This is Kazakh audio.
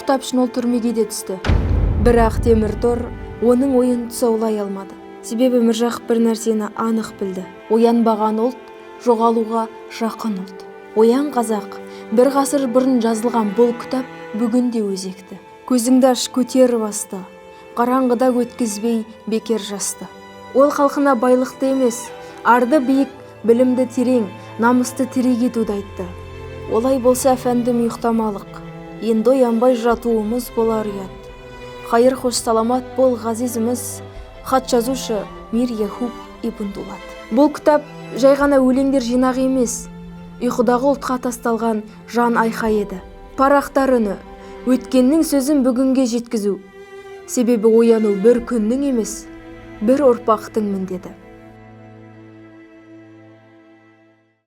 Кітап үшін ол түрмеге де түсті. Бірақ темір тор оның ойын тұсаулай алмады. Себебі Міржақып бір нәрсені анық білді: оянбаған ұлт жоғалуға жақын ұлт. Оян, қазақ! Бір ғасыр бұрын жазылған бұл кітап бүгін де өзекті. Көзіңді аш, көтер басты, қараңғыда өткізбей бекер жасты. Ол халқына байлықты емес, арды биік, білімді терең, намысты тірек етуді айтты. Олай болса, әфәндім, ұйықтамалық енді, оянбай жатуымыз болар ұят. Хайыр, хош, саламат бол, ғазизіміз, хат жазушы Мир Яхуб ибн Дулат. Бұл кітап жай ғана өлеңдер жинағы емес, ұйқыдағы ұлтқа тасталған жан айқай еді. Парақтар үні, өткеннің сөзін бүгінге жеткізу. Себебі ояну бір күннің емес, бір ұрпақтың міндеті.